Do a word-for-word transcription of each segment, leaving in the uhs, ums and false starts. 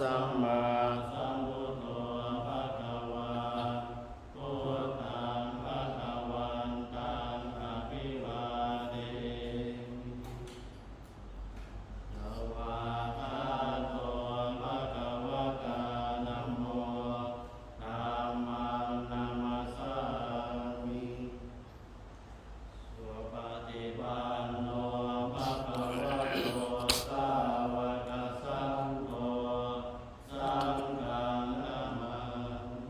sammāsambuddho bhagavā, buddhaṃ bhagavantaṃ abhivādemi. Svākkhāto bhagavatā dhammo, dhammaṃ namassāmi. Supaṭipanno bhagavato sāvakasaṅgho, saṅghaṃ namāmi.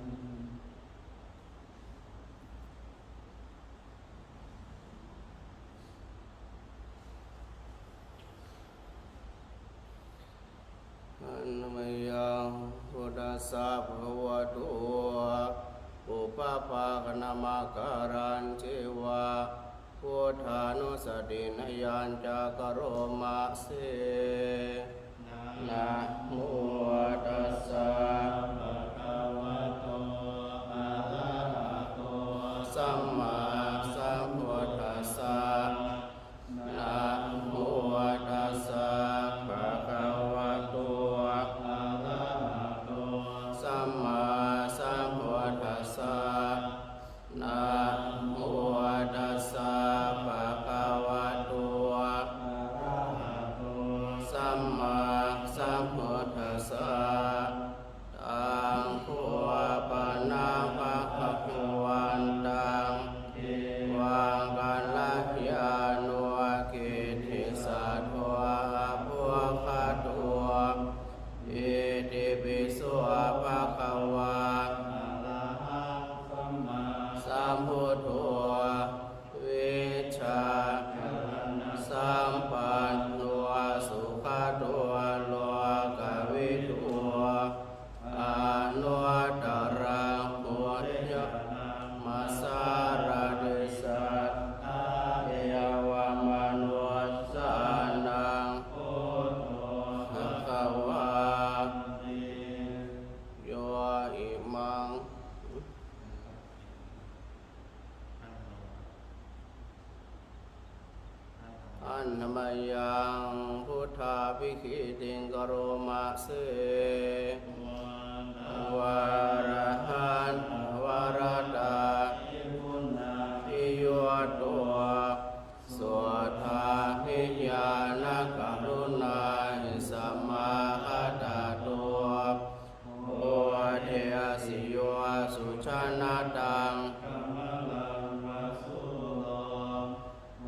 Handa mayaṃ buddhassa bhagavato pubbabhāganamakārañceva buddhānussatinayañca karoma se. Namo tassa bhagavato arahato sammāsambuddhassa. Namo tassa bhagavato arahato sammāsambuddhassa. Namo tassa bhagavato arahato sammāsambuddhassa. Taṃ kho pana bhagavantaṃ devaṃ kalyāṇo kittisaddo abbhuggato. Itipi so bhagavā arahaṃ sammāsambuddho vijjācaraṇasampanno sugato lokavidū anuttaraṃ puññakkhettaṃ pavassarati satthā devamanussānaṃ buddho bhagavāti. Yo imaṃ handa mayaṃ buddhābhigītiṃ karoma se. Vārahantavaratā guṇābhiyutto suddhābhiñāṇakaruṇāhi samāgatatto bodhesi yo sujanataṃ kamalaṃva sūro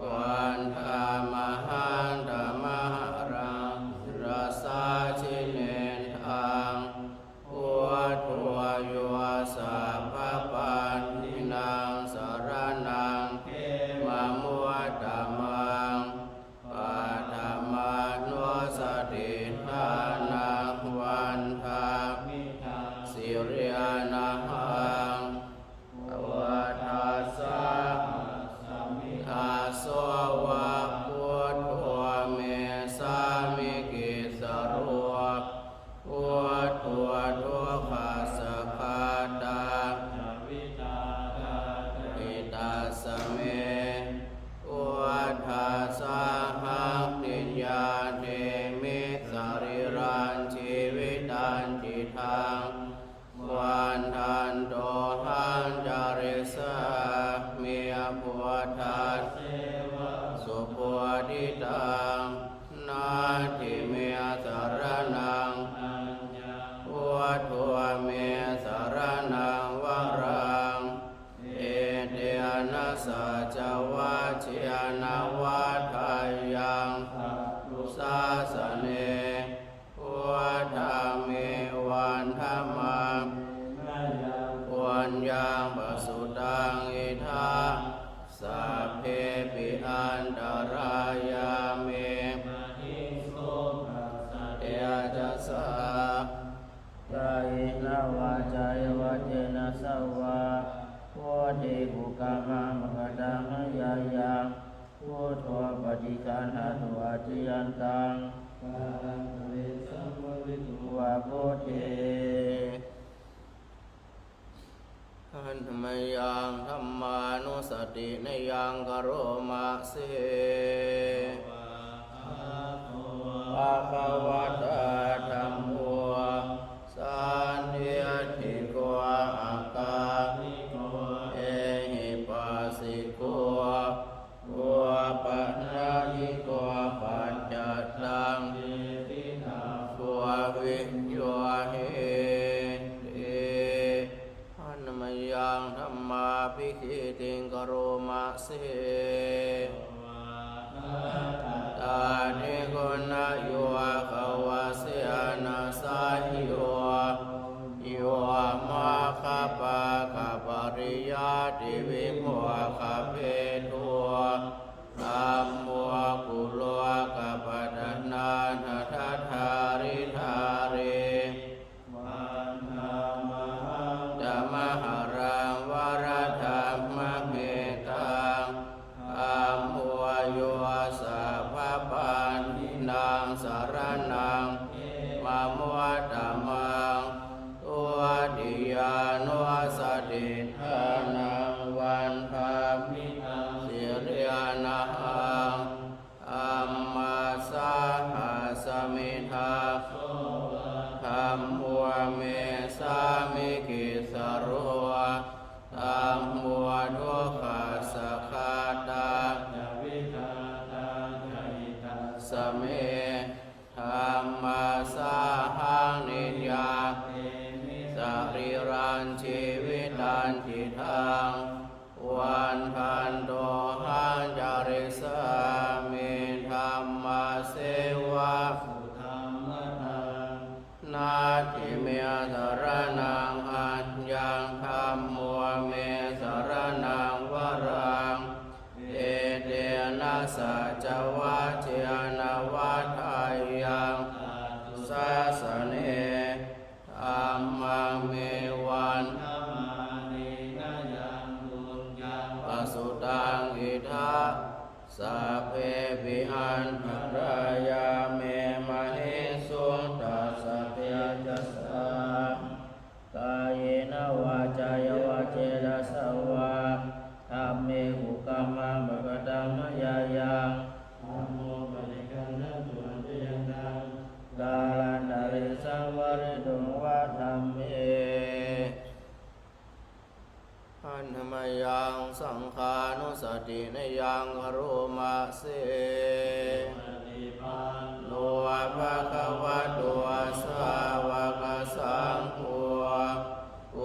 vandāmahaṃ tamaharaṃ sirasā jinendaṃ. Buddho yo sabbapāṇīnaṃ saraṇaṃ khemamuttamaṃ paṭhamānussatiṭṭhānaṃ vandāmi taṃ sirīnahaṃ. Buddhassa asmi dāso va buddho me sāmikissaro buddho dukkhassa ghātā ca vidhātā ca hitāssa me. Buddhassāhaṃ niyyādemi sarīrañjīvitañcidaṃ vandantohaṃ carissāmi buddhasseva subodhitaṃ. Natthi me saraṇaṃ aññaṃ buddho me saraṇaṃ varaṃ etena saccavajjena vaḍḍheyyaṃ satthu sāsane. Buddhaṃ me vandamānena yaṃ puññaṃ pasutaṃ idha sabbepi antarāyā me māhesuṃ tassa tejasā. Kāyena vācāya va cetasā vā buddhe kukammaṃ pakataṃ mayā yaṃ buddho paṭiggaṇhatu accayantaṃ kālantare saṃvarituṃ va buddhe. Handa mayaṃ dhammānussatinayaṃ karoma se. Bhagavatā dhammo se. Tadiguṇayogavasena seyyo, yo maggapākapariyattivimokkhabhedo, dhammo kulokapatanā nadadhāridhāre. Vandāmahaṃ tamaharaṃ varadhammametaṃ, dhammo yo sabbapāṇīnaṃ saraṇaṃ khemamuttamaṃ. Dutiyānussatiṭṭhānaṃ vandāmi taṃ sirenahaṃ. Dhammasāhasmi dāso va, dhammo me sāmikissaro, dhammo dukkhassa ghātā ca vidhātā ca hitassa me. Dhammasāhaṃ niyyādemi sarīrañjīvitañcidaṃ, vandantohaṃ carissāmi dhammasseva sudhammataṃ. Natthi me saraṇaṃ aññaṃ, dhammo me saraṇaṃ varaṃ, etena saccavajjena vaḍḍheyyaṃ satthu sāsane. Dhammaṃ me vandamānena yaṃ puññaṃ pasutaṃ idha, sabbepi antarāyā me māhesuṃ tassa tejasā. Kāyena vācāya va cetasā vā, dhamme kukammaṃ pakataṃ mayā yaṃ, dhammo paṭiggaṇhatu accayantaṃ, kālantare saṃvarituṃ va dhamme. Handa mayaṃ saṅghānussatinayaṃ karoma se. Supaṭipanno bhagavato sāvakasaṅgho,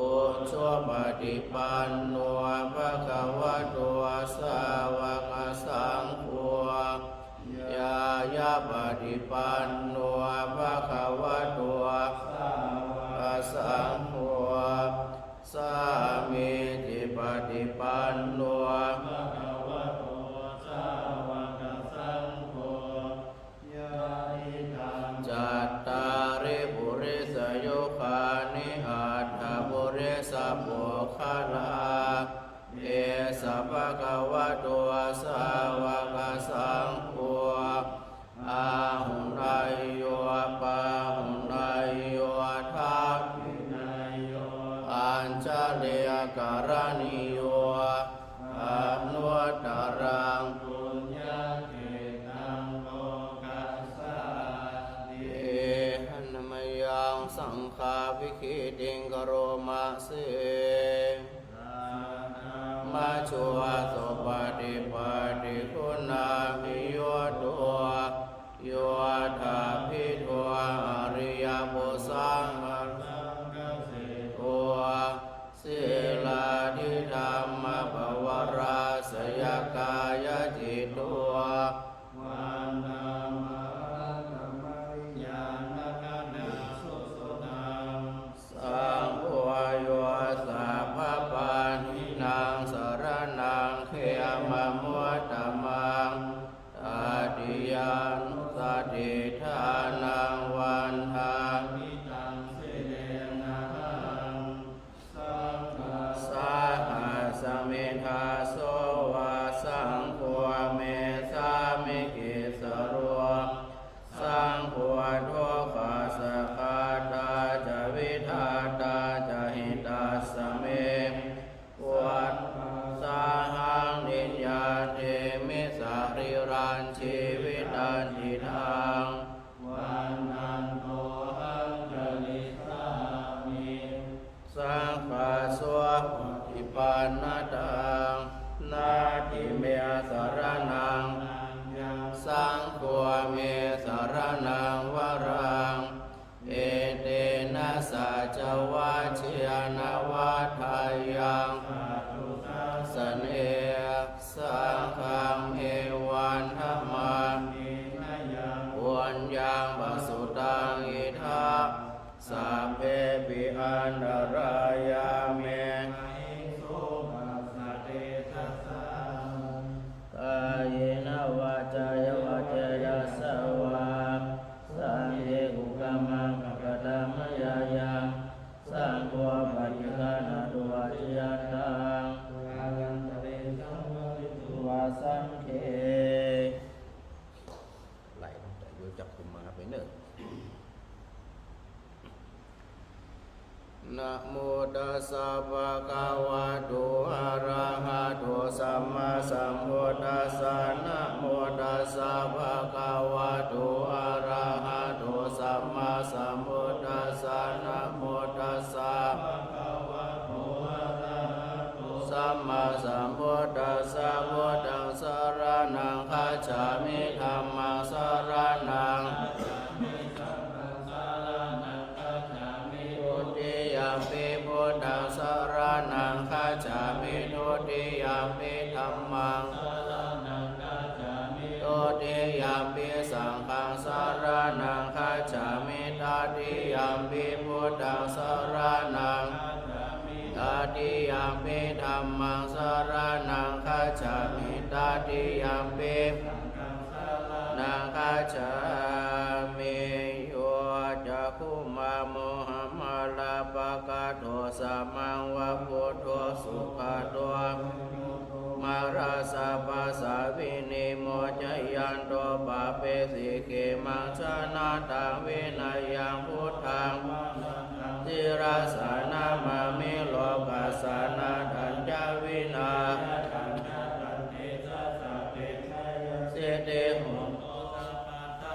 ujupaṭipanno bhagavato sāvakasaṅgho, ñāyapaṭipanno bhagavato sāvakasaṅgho, sāmīcipaṭipanno bhagavato sāvakasaṅgho, yadidaṃ cattāri purisayugāni aṭṭha purisapuggalā, esa bhagavato sāvakasaṅgho, āhuneyyo pāhuneyyo dakkhiṇeyyo añjalikaraṇīyo, anuttaraṃ puññakkhettaṃ lokassāti. Handa mayaṃ saṅghābhigītiṃ karoma se. Saddhammajo supaṭipattiguṇābhiyutto, yoṭṭhabbidho ariyapujjaṅgaseṭṭho, sīlādidhammapavarāsayakāyacitto, vandāmahaṃ tamariyañāṇadakkhiṇaṃ susuddhaṃ. Saṅgho yo sabbapāṇīnaṃ saraṇaṃ khemamuttamaṃ, tatiyānussatiṭṭhānaṃ vandāmi taṃ sirenahaṃ. Saṅghasāhasmi dāso va, saṅgho me sāmikissaro, saṅgho dukkhassa ghātā ca vidhātā ca hitassa me. Vandasāhaṃ niyyādemi sarīrañjīvitañcidaṃ, vandantohaṃ carissāmi saṅghassopaṭipannataṃ. Natthi me saraṇaṃ aññaṃ, saṅgho me saraṇaṃ varaṃ, etena saccavajjena vaḍḍheyyaṃ satthu sāsane. tepi antarāyā me kāyena vācāya va cetasā vā, saṅghe kukammaṃ pakataṃ mayā yaṃ, saṅgho paṭiggaṇhatu accayantaṃ, kālantare saṃvarituṃ va saṅghe. ໄລ່ຕັ້ງແຕ່ໂຍຈັກຂຸມມາໄປເນີ. Namo tassa bhagavato arahato sammāsambuddhassa. Namo tassa bhagavato arahato sammāsambuddhassa. Namo tassa bhagavato arahato sammāsambuddhassa. Buddhaṃ saraṇaṃ gacchāmi. Dhammaṃ saraṇaṃ gacchāmi. Saṅghaṃ saraṇaṃ gacchāmi. Dutiyampi buddhaṃ saraṇaṃ gacchāmi. Dutiyampi dhammaṃ saraṇaṃ gacchāmi. Dutiyampi saṅghaṃ saraṇaṃ gacchāmi. Tatiyampi buddhaṃ saraṇaṃ gacchāmi. Tatiyampi dhammaṃ saraṇaṃ gacchāmi. Tatiyampi saṅghaṃ saraṇaṃ gacchāmi. Yo cakkhumā mohamalāpakaṭṭho, sāmaṃ va buddho sugato, mārassa pāsā vinimocayanto, pāpesi khemaṃ janataṃ vinayaṃ. Buddhaṃ sirasā namāmi, lokassa nāthañca vināyakañca, tantejasā te jayasiddhi hotu sabbadā.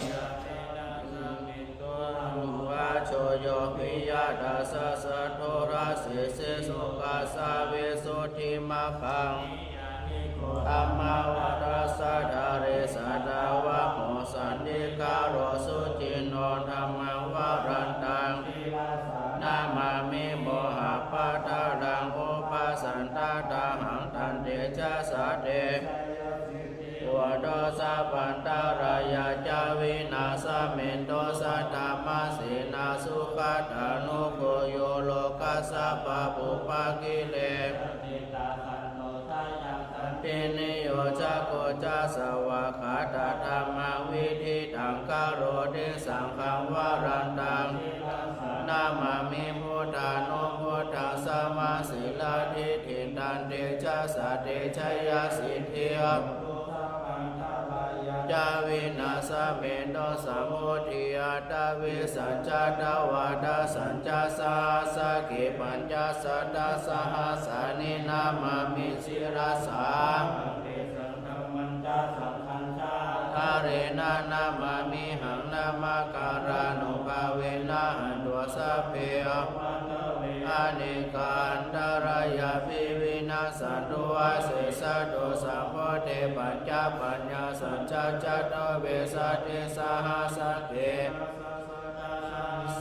Yāyeva nānattavaṇṇino, nānāvārnamāyuto, yo viya tassa saddo, dassesi sukhaṃ visuddhimaggaṃ. Niyyāniko dhammavarattassa, dhāresi sattāvaho santikaro, suciṇṇo dhammavarattaṃ. Sirasā namāmi mohappadālaṃ, upasantādahaṃ, tantejasā te jayasiddhi hotu sabbantarāyā ca vināsamentu. Saddhammasenā sugatānugo yo, lokassa pāpūpakilesajetā, santo sayaṃ santiniyojako ca, svākkhātadhammaṃ viditaṃ karoti. Saṅghaṃ varantaṃ sirasā namāmi, buddhānubuddhaṃ samasīladiṭṭhiṃ, tantejasā te jayasiddhi hotu sabbantarāyā ca vināsamentu. Sambuddhe aṭṭhavīsañca dvādasañca sahassake, pañcasatasahassāni namāmi sirasā. Dhammañca saṅghañca ādarena namāmihaṃ, namakārānubhāvena hantvā sabbe upaddave, anekā antarāyāpi vinassantu asesato. Sambuddhe pañcapaññāsañca catuvīsatisahassake,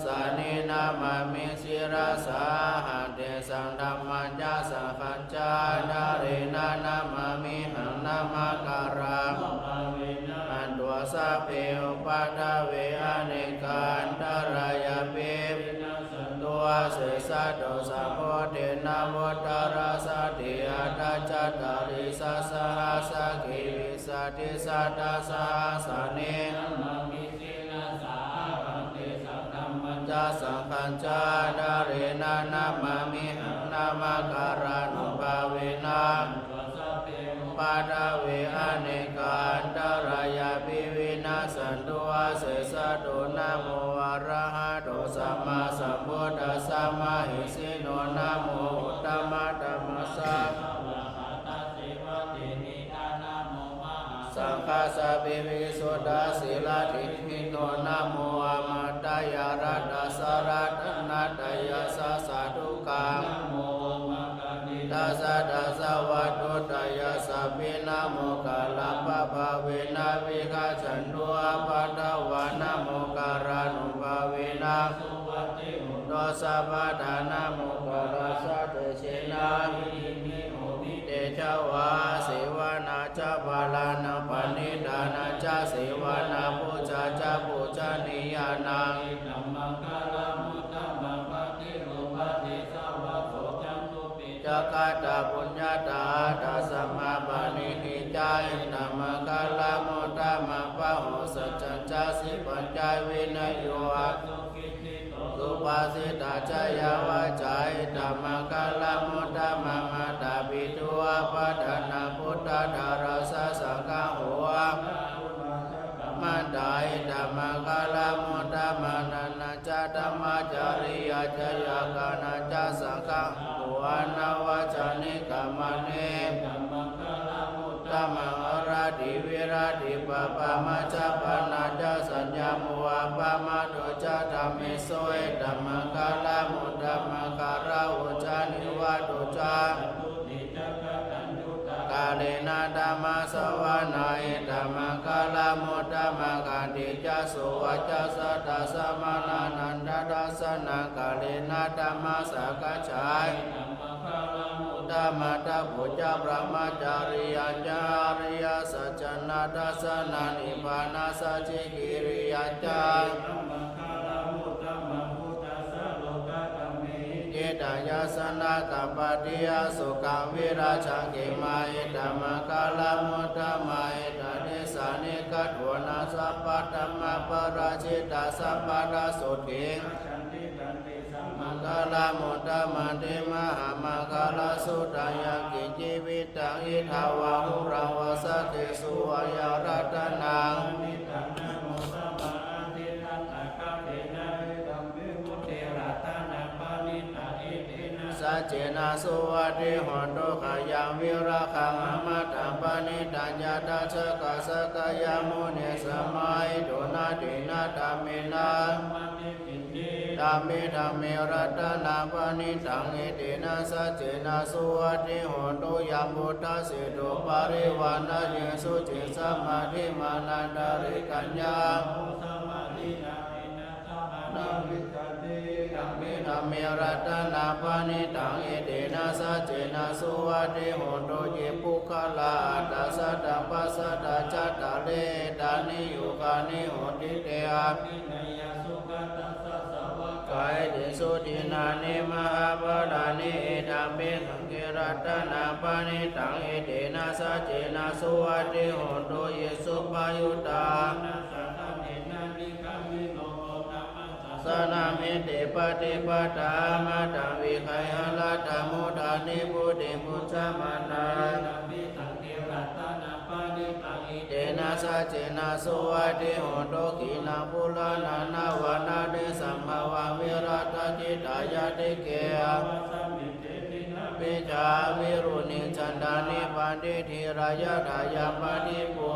sāni namāmi sirasā ahaṃ. Tesaṃ dhammañca saṅghañca ādarena namāmihaṃ, namakārānubhāvena hantvā sabbe upaddave, anekā antarāyāpi vinassantu asesato. Sambuddhe navuttarasate aṭṭhacattāḷīsasahassake, vīsatisatasahassāni namāmi sirasā ahaṃ. Tesaṃ dhammañca saṅghañca ādarena namāmihaṃ, namakārānubhāvena hantvā sabbe upaddave, anekā antarāyāpi vinassantu asesato. Namo arahato sammāsambuddhassa mahesino, namo uttamadhammassa saṅghassapi visuddhasīladiṭṭhino, namo āmantayaratassa ratanattayassa sādhukaṃ, namo omakātītassa tassa vatthuttayassapi, namokārappabhāvena vigacchantu upaddavā, namokārānubhāvena suvatthi hotu sabbadā, namokārassa tejena vidhimhi homi tejavā. Asevanā ca bālānaṃ paṇḍitānañca sevanā, pūjā ca pūjanīyānaṃ etammaṅgalamuttamaṃ. Katapuññatā attasammāpaṇidhi ca etammaṅgalamuttamaṃ. Bāhusaccañca sippañca vinayo asusikkhito subhāsitā ca yā vācā etammaṅgalamuttamaṃ. Mātāpitu upaṭṭhānaṃ puttadārassa saṅgaho āgū mātā ca kammantā etammaṅgalamuttamaṃ. Dānañca dhammacariyā ca ñātakānañca saṅgaho anavajjāni kammāni etammaṅgalamuttamaṃ. Āratī viratī pāpā majjapānā ca saññamo appamādo ca dhammesu etammaṅgalamuttamaṃ. Gāravo ca nivāto ca kālena dhammassavanaṃ etammaṅgalamuttamaṃ. Khantī ca sovacassatā samaṇānañca dassanaṃ kālena dhammasākacchā etammaṅgalamuttamaṃ. Tapo ca brahmacariyañca ariyasaccāna dassanaṃ nibbānasacchikiriyā ca cittaṃ yassa na kampati asokaṃ virajaṃ khemaṃ etammaṅgalamuttamaṃ. Etādisāni katvāna sabbatthamaparājitasaṅghadā sotthiṃ maṅgalamuttamanti. Mahāmaṅgalasuttaṃ. Yaṅkiñci vittaṃ idha vā huraṃ vā saggesu vā yaṃ ratanaṃ saccena suvatthi hotu khayaṃ virāgaṃ amataṃ paṇītaṃ. Yadajjhagā sakyamunī samāhito natthena dhammetthāpi dhamme dhamme ratanaṃ paṇītaṃ etena saccena suvatthi hotu. Yaṃ buddhaseṭṭho parivaṇṇayī suciṃ samādhimānantarikaññaṃ dhamme ratanaṃ paṇītaṃ etena saccena suvatthi hotu. Ye puggalā aṭṭha sataṃ pasatthā cattāri etāni yugāni honti te abhineyya sugatassa sāvakā eti sudināni mahapphalāni. Idampi saṅghe ratanaṃ paṇītaṃ etena saccena suvatthi hotu. Ye suppayuttā sāsanamhi te pattipattā amataṃ vigayha laddhā mudhā nibbutiṃ bhuñjamānā etena saccena suvatthi hotu. Khīṇaṃ purāṇaṃ navaṃ natthi sambhavaṃ virattacittāyatike abhisamecca avirūḷhichandā nibbanti dhīrā yathāyampadīpo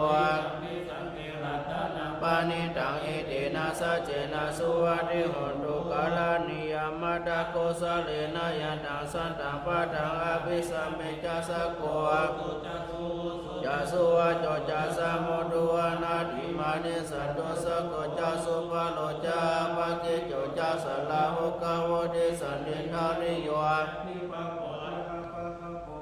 paṇītaṃ etena saccena suvatthi hotu. Karaṇīyam atthakusalena yan taṃ santaṃ padaṃ abhisamecca sakko ca suvaco cassa mudu anatimānī sattu sakko ca subharo ca appakicco ca sallahukavutti santindriyo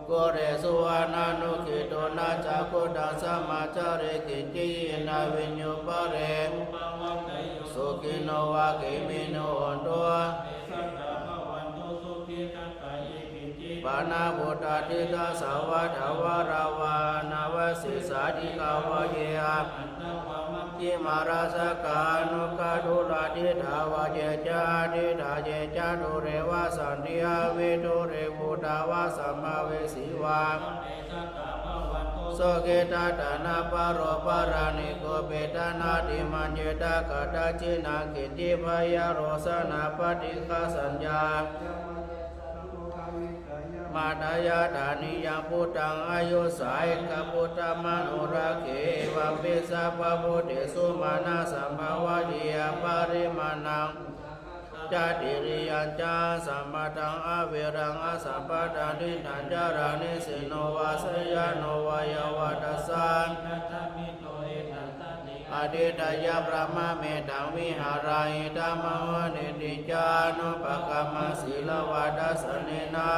kulesu ananugiddho na ca khuddaṃ samācare kiñci yena viññū pare sukhino vā khemino hontu pāṇabhūtatthi tasā vā thāvarā vā anavasesā dīghā vā ye aṇḍavā majjhimā rassakā aṇukathūlā diṭṭhā vā ye ca adiṭṭhā ye ca dūre vasanti avidūre bhūtā vā sambhavesī vā sukhitā tha na paro paraṃ nikubbetha nātimaññetha katthaci naṃ kiñci byārosanā paṭighasaññā mataṃ yathā niyaṃ puttaṃ āyusā ekaputtamanurakkhe evampi sabbabhūtesu mānasaṃ bhāvaye aparimāṇaṃ ca tiriyañca asambādhaṃ averaṃ asapattaṃ. Tiṭṭhañcaraṃ nisinno vā sayāno vā yāvatassa adhiṭṭheyya brahmametaṃ vihāraṃ idhamāhu. Diṭṭhiñca anupagamma sīlavā dassanena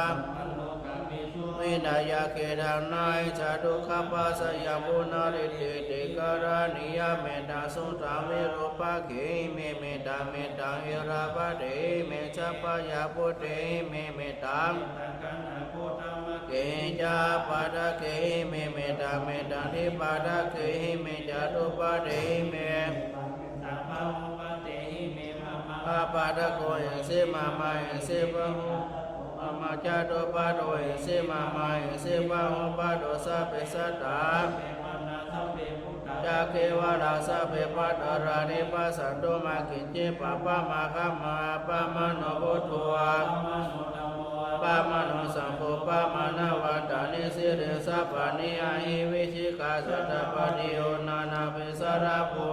Vineyya gedhaṃ na hi jātu gabbhaseyyaṃ punaretīti. Karaṇīyamettaṃ suttaṃ virūpakkhehi viviṭṭhamiddhaṃ irapādehi vichappayapuṭṭhehi viviṭṭhamiddhaṃ gandhabbodhammaggehi ca apādakkhehi viviṭṭhamiddhaṃ dīpadakkhehi viññāṇadhipadakkhehi viviṭṭhamiddhaṃ bahupādeyhi viviṭṭhamiddhaṃ mahapādako esi mama esi bahu mama catuppado esi mama esi bahuppado sabbe sattā ca kevalā sabbe bhadrāni passantu mā kiñci pāpamāgamma. Appamāṇo buddho appamāṇo dhammo appamāṇo saṅgho pamāṇavantāni siriṃsapāni ahi vicchikā satapadī uṇṇānābhī sarabū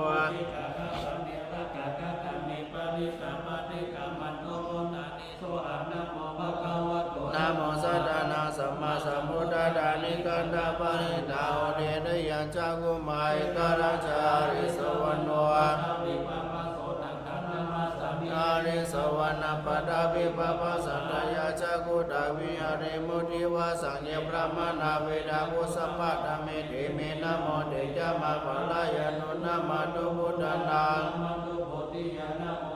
namo sattannaṃ sammāsambuddhassa. Anikkantaparittaṃ uditeyya cakkhumā ekarājā harissavaṇṇo harissavaṇṇaṃ paṭhavippabhāsaṃ tayajja guttā viharemu divā saṅghe brāhmaṇā vedagū sabbadhamme dhimmi namo te ca mā pālayantu namatthu buddhānaṃ namatthu bodhiyā namo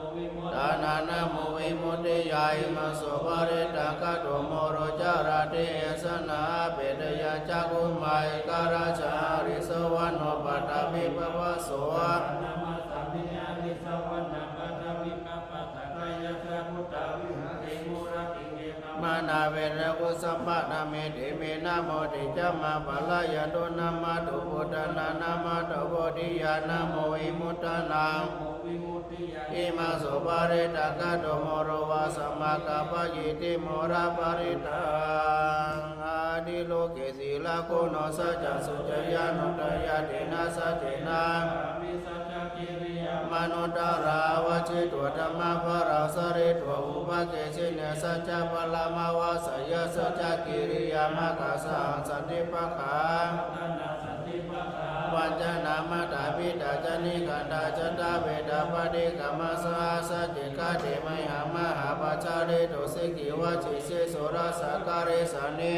vimuttiyā. Imaṃ so parittaṃ katho moro carati esanā. Apetayañcakkhumā ekarājā harissavaṇṇo paṭhavippabhāso brāhmaṇā vedagū sabbadhamme dhimmi namo te ca mā pālayantu namatthu buddhānaṃ namatthu bodhiyā namo vimuttiyā. Imaṃ so parittaṃ katho moro vāsamakappayīti moraparittaṃ. Atthi loke sīlaguṇo saccaṃ suciyā nutiyā tena saccena manuttaraṃ. Avajjitva dhammabalaṃ saretva upadeseyyā saccabalamavassāya saccakiriyamakkhasahaṃ santi pakkhā vañcanāmatā piṭā ca nikkhantā ca dāvitā paṭikkama saha sacce kate mayhaṃ mahāpajjalito sikkhivajjiseso rājakarisāni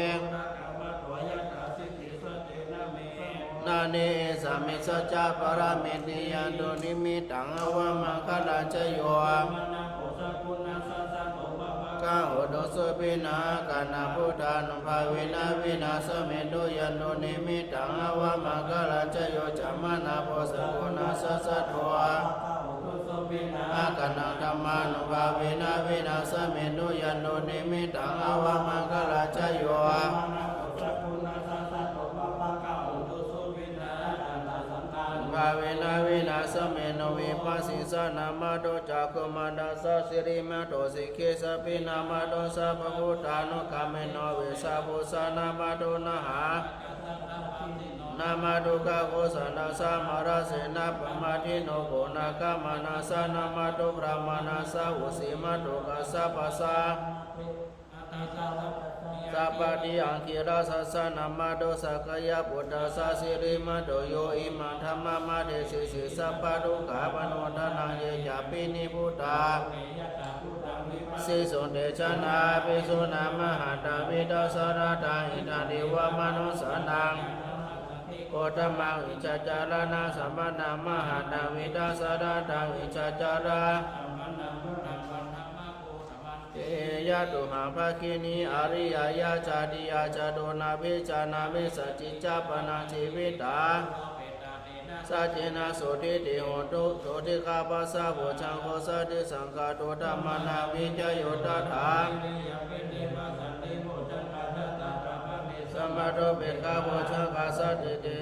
nane esāmi saccapāramitti yandunnimittaṃ avamaṅgalañca yo pāpaggaho dussupinaṃ akantaṃ buddhānubhāvena vināsamentu yandunnimittaṃ avamaṅgalañca yo cāmanāpo sakuṇassa saddo akantaṃ dhammānubhāvena vināsamentu yandunnimittaṃ avamaṅgalañca yo bhāvena vināsamentu. Vipassissa namatthu cakkhumantassa sirīmato sikhissapi namatthu sabbabhūtānukampino vessabhussa namatthu nahā namatthu kakusandassa mahāsenāpamaddino koṇāgamanassa namatthu brāhmaṇassa vusīmato kassapassa sabbadhi aṅgīrasassa namatthu sakyaputtassa sirīmato yo imaṃ dhammamaṃ desesi sabbadukkhāpanūdanaṃ ye cāpi nibbutā sesu te janā apisuṇā mahantaṃ vītasāraddhaṃ hitāya devamanussānaṃ. Gotamaṃ vijjācaraṇasampannaṃ mahantaṃ vītasāraddhaṃ vijjācaraṇasampannaṃ buddhaṃ vandāma bodhamaṅgale. Yatthūhaṃ bhagini ariyāya jātiyā jāto nābhijānāmi sañcicca pāṇaṃ jīvitā saccena sotthi te hotu. Sotthi kāpasa bojjhaṅgo sotthi saṅkhāto dhammānaṃ vicayo tathā samato pekkhabojjhaṅgā sotthi te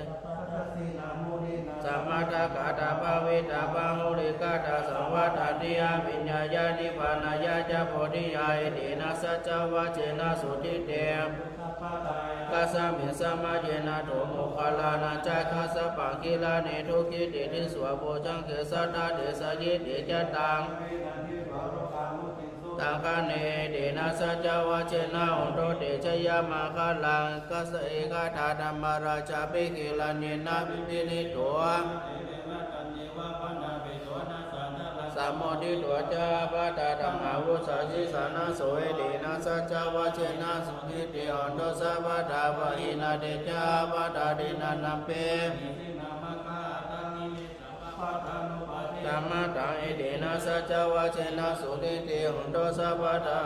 sammadakkhātā bhāvitā bahulīkatā saṃvattanti abhiññāya nibbānāya ca bodhiyā etena saccavajjena sotthi te kasmiṃ samaye natto moggallānañca kassapaṃ gilāne dukkhite disvā bojjhaṅge satta desayi te ca taṃ taṅkhaṇe etena saccavajjena hotu te jayamaṅgalaṃ. Kassa ekadā dhammarājāpi gelaññenā nibbindito sa Muditvā ca ābādhā tamhā vussā sīsānāso etena saccavajjena suvatthi hontu sabbadā. Pahīnā te ca ābādhā tiṇṇannampi dhammataṃ etena saccavajjena suvatthi hontu sabbadā.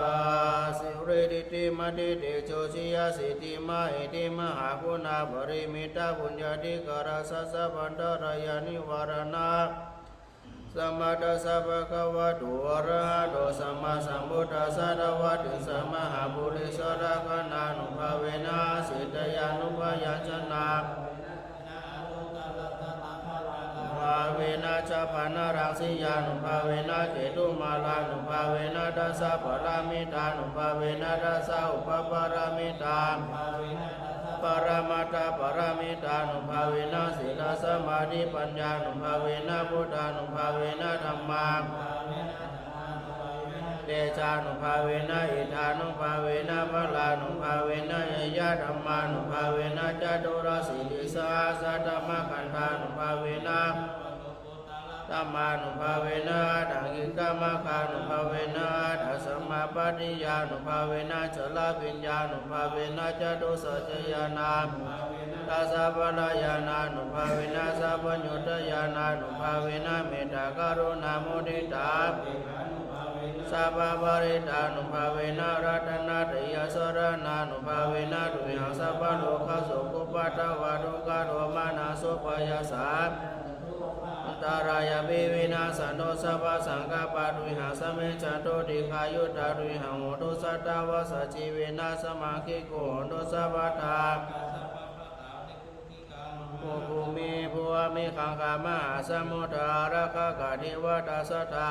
Siridhitimatitejojayasiddhi mahiddhi mahāguṇāparimitapuññādhikārassa sabbantarāyanivāraṇasamatthassa bhagavato arahato sammāsambuddhassa dvattiṃsamahāpurisalakkhaṇānubhāvena āsi teyyanupayañjanā bhāvena chabbaṇṇaraṃsiyānubhāvena cetumālānubhāvena dasapāramitānubhāvena dasaupapāramitānubhāvena dasaparamatthapāramitānubhāvena sīlasamādhipaññānubhāvena buddhānubhāvena dhammā tejānubhāvena iddhānubhāvena balānubhāvena ñeyyadhammānubhāvena caturāsītisahassadhammakkhandhānubhāvena dhammānubhāvena aṭṭhaṅgikamaggānubhāvena aṭṭhasamāpattiyānubhāvena chaḷabhiññānubhāvena catusaccañāṇānubhāvena dasabalañāṇānubhāvena sabbaññutañāṇānubhāvena mettākaruṇāmuditāpekkhānubhāvena sabbaparittānubhāvena ratanattayasaraṇānubhāvena tuyhaṃ sabbarogasokupaddavadukkhadomanassupāyāsā antarāyāpi vinassantu sabbasaṅkappā tuyhaṃ samijjhantu dīghāyutā tuyhaṃ hotu satavassajīvena samaṅgiko hotu sabbadā. Bhūmi bhuvā me gangā mahāsamuddā ārakkhakā devatā sadā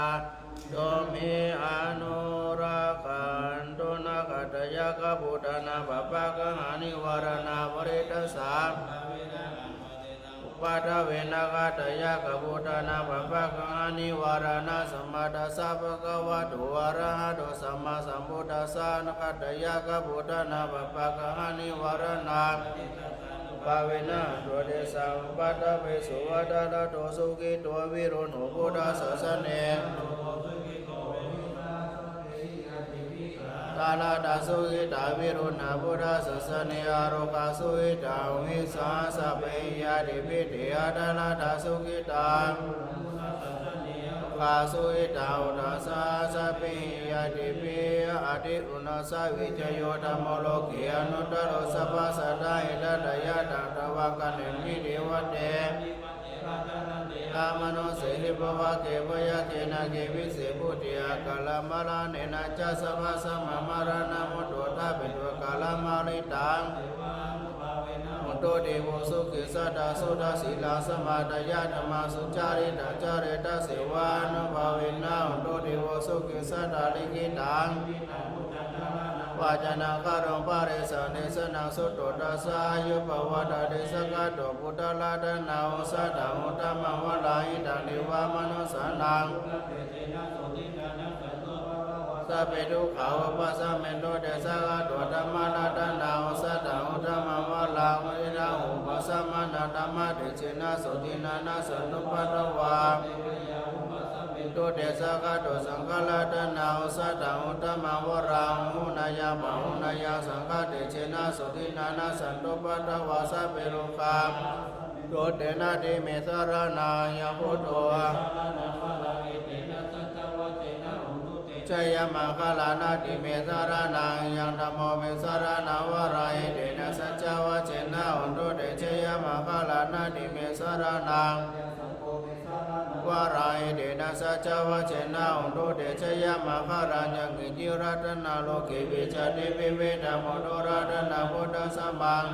tumhe anurakkhantu. Nakkhattayakkhabhūtānaṃ pāpaggahanivāraṇā parittassāna upaddave. Nakkhattayakkhabhūtānaṃ pāpaggahanivāraṇā sammātassa bhagavato arahato sammāsambuddhassa. Nakkhattayakkhabhūtānaṃ pāpaggahanivāraṇā bhāvena hantvā tesaṃ upaddave. Suvattharaddo sukhito viruḷho buddhasāsane dhataraṭṭhā sukhitā viruḷhā buddhasāsane arogā sukhitā hohi saha sabbehi ñātibhi. Te atthaladdhā sukhitā arogā sukhitā hotha saha sabbehi ñātibhi. Atthi uṇhissa vijayo dhammo loke anuttaro sabbasatthāhi. Tatra yathā tavakkhaṇe nibbindati ca manussānaṃ pavake bhayagge nāge bhīse bhūte akālamaraṇena ca sabbasampadā maraṇā mutto ṭhapetvā kālamāritaṃ hotu devo sukhī sadā sotthā sīlaṃ samādāya dhammaṃ sucaritaṃ careti. Tasevānubhāvena hotu devo sukhī sadā likkhitaṃ vācanaṃ gāromaparittaṃ desanaṃ sutvā tassa āyu pavaḍḍhatīti. Sakkato buddharatanaṃ osathaṃ uttamaṃ varaṃ hitaṃ devamanussānaṃ sabbe dukkhā vūpasamentu te. Sakkato dhammaratanaṃ osathaṃ uttamaṃ varaṃ hitaṃ vūpasamaṃ dhammatejena sotthinā nassantupaddavā vūpasamentu te. Sakkato saṅgharatanaṃ osathaṃ uttamaṃ varaṃ āhuneyyaṃ pāhuneyyaṃ saṅghatejena sotthinā nassantupaddavā sabbe rogā vūpasamentu te. Natthi me saraṇaṃ aññaṃ buddho jayamaṅgalāni. Natthi me saraṇaṃ aññaṃ dhammo me saraṇaṃ varaṃ etena saccavajjena hotu te jayamaṅgalāni. Natthi me saraṇaṃ varaṃ etena saccavajjena hotu te jayamaṅgalāni. Yaṅkiñci ratanaṃ loke vijjati vividhaṃ puthu ratanaṃ buddhasamaṃ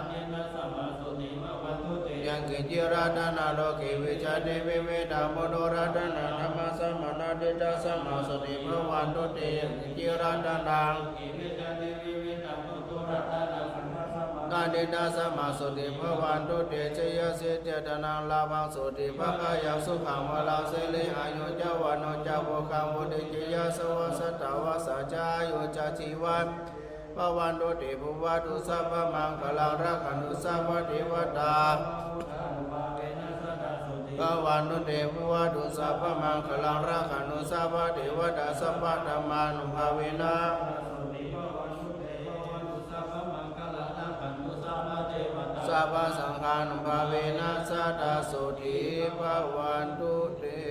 yaṅkiñci ratanaṃ loke vijjati vividhaṃ puthu ratanaṃ dhammasamaṃ natthi tasmā sotthī bhavantu te. Yaṅkiñci ratanaṃ natthi tasmā sotthī bhavantu te. Jayasiddhi dhanaṃ lābhaṃ sotthi bhāgyaṃ sukhaṃ balaṃ siri āyu ca vaṇṇo ca bhogaṃ vuḍḍhī ca yasavā satavassā ca āyū ca jīvaṃ bhavantu te. Bhavatu sabbamaṅgalaṃ rakkhantu sabbadevatā bhavantu te. Bhavatu sabbamaṅgalaṃ, rakkhantu sabbadevatā, sabbadhammānubhāvena sabbasaṅghānubhāvena sadā sotthī bhavantu te.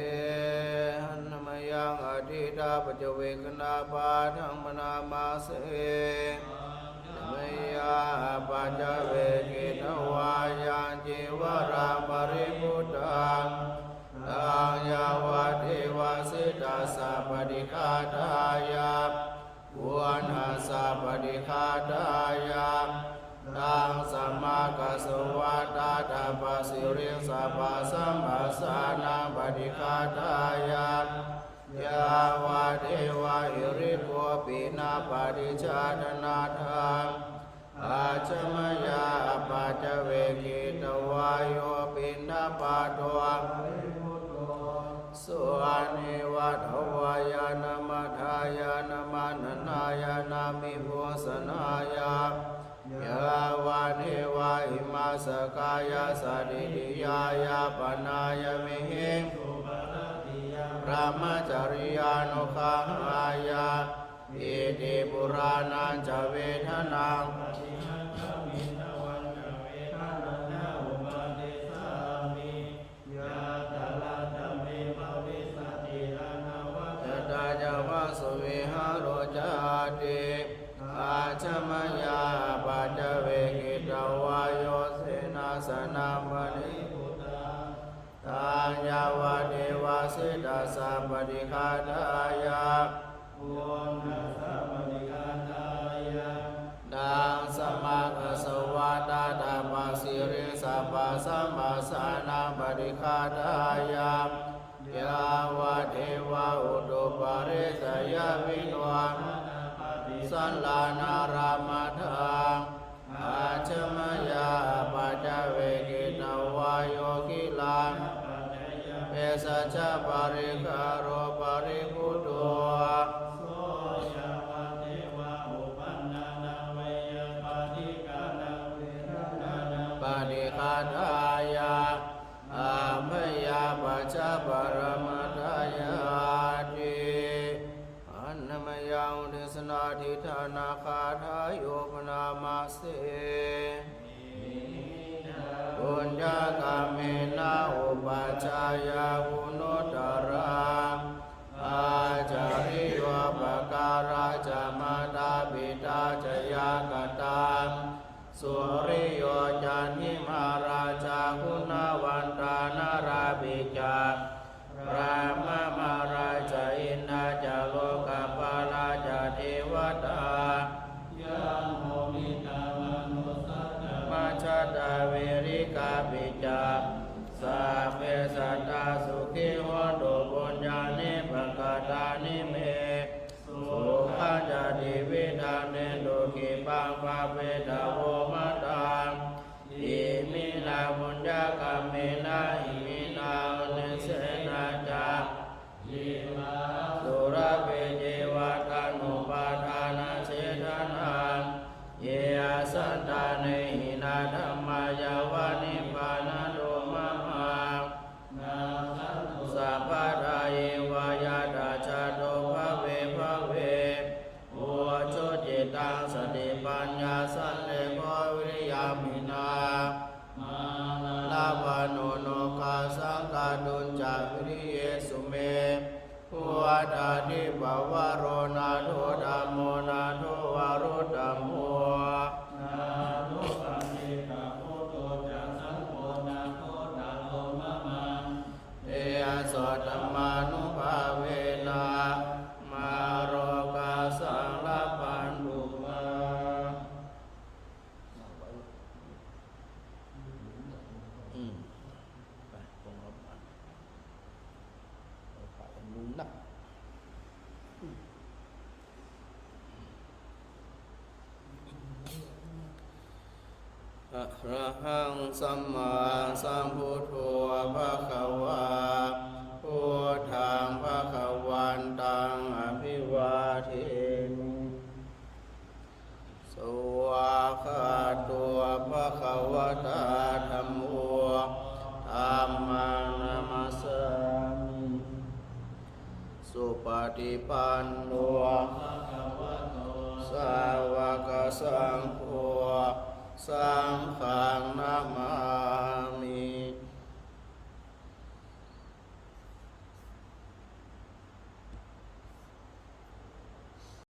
Handa mayaṃ atītapaccavekkhaṇapāṭhaṃ bhaṇāma se. Handa mayā apaccavekkhitvā yaṃ cīvaraṃ paribhuttaṃ, taṃ yāvadeva sītassa paṭighātāya, uṇhassa paṭighātāya, taṃ samāgasvā, tādapassiriṃ sabbasamphassānaṃ paṭighātāya, yāvadeva hirikopinapaṭicchādanatthaṃ. Handa mayā apaccavekkhitvā yo piṇḍapāto, so neva davāya na madāya na maṇḍanāya na vibhūsanāya, yāvadeva imassa kāyassa ṭhitiyā yāpanāya vihiṃsuparatiyā brahmacariyānuggahāya. Iti purāṇañca vedanaṃ paṭihaṅkhāmi navañca vedanaṃ na uppādessāmi, yātrā ca me bhavissati anavajjatā ca phāsuvihāro cāti. Handa mayā apaccavekkhitvā yo senāsanaṃ paribhuttaṃ, taṃ yāvadeva sītassa paṭighātāya, uṇhassa paṭighātāya, taṃ samāgasvā, tādapassiriṃ sabbasamphassānaṃ paṭighātāya, yāvadeva utuparissayavinodanapaṭisallānārāmatthaṃ. Handa mayā apaccavekkhitvā yo gilānapaccayabhesajjaparikkhāro paribhutto, so yāvadeva uppannānaṃ veyyābādhikānaṃ vedanānaṃ paṭighātāya, abyāpajjhaparamatāyāti. Handa mayaṃ uddessanādhiṭṭhānagāthāyo bhaṇāma se. Iminā puññakammena upajjhāyā guṇuttarā, ācariyūpakārā ca mātā pitā ca ñātakā, suriyo candimā rājā guṇavantā narāpi ca, brahmamārā ca indā ca lokapālā ca devatā, yamo mittā manussā ca majjhattā verikāpi ca, sabbe sattā sukhī hontu puññāni pakatāni me. Sukhañca tividhaṃ dentu khippaṃ pāpetha vo mataṃ. Iminā puññakammena iminā uddessanā ca, iminā sulabhe ceva taṇhupādānachedanaṃ, ye santāne hīnā dhammā yāva nibbānato mamaṃ, nassantu sabbadā yeva yattha jāto bhave bhave. Ujucittaṃ satipaññā sallekho viriyamhinā, mārā lepā nokāsaṃ kātuñca viriyesu me. Buddhādhipavaro nātho dhammo nātho varuttamo, nātho paccekabuddho ca saṅgho nāthottaro mamaṃ. Tesottamānubhāvena mārokāsaṃ labhantu mā. อืม ไป คงรับมัน โอกาสมันนัก อืม Arahaṃ sammāsambuddho bhagavā. Buddhaṃ bhagava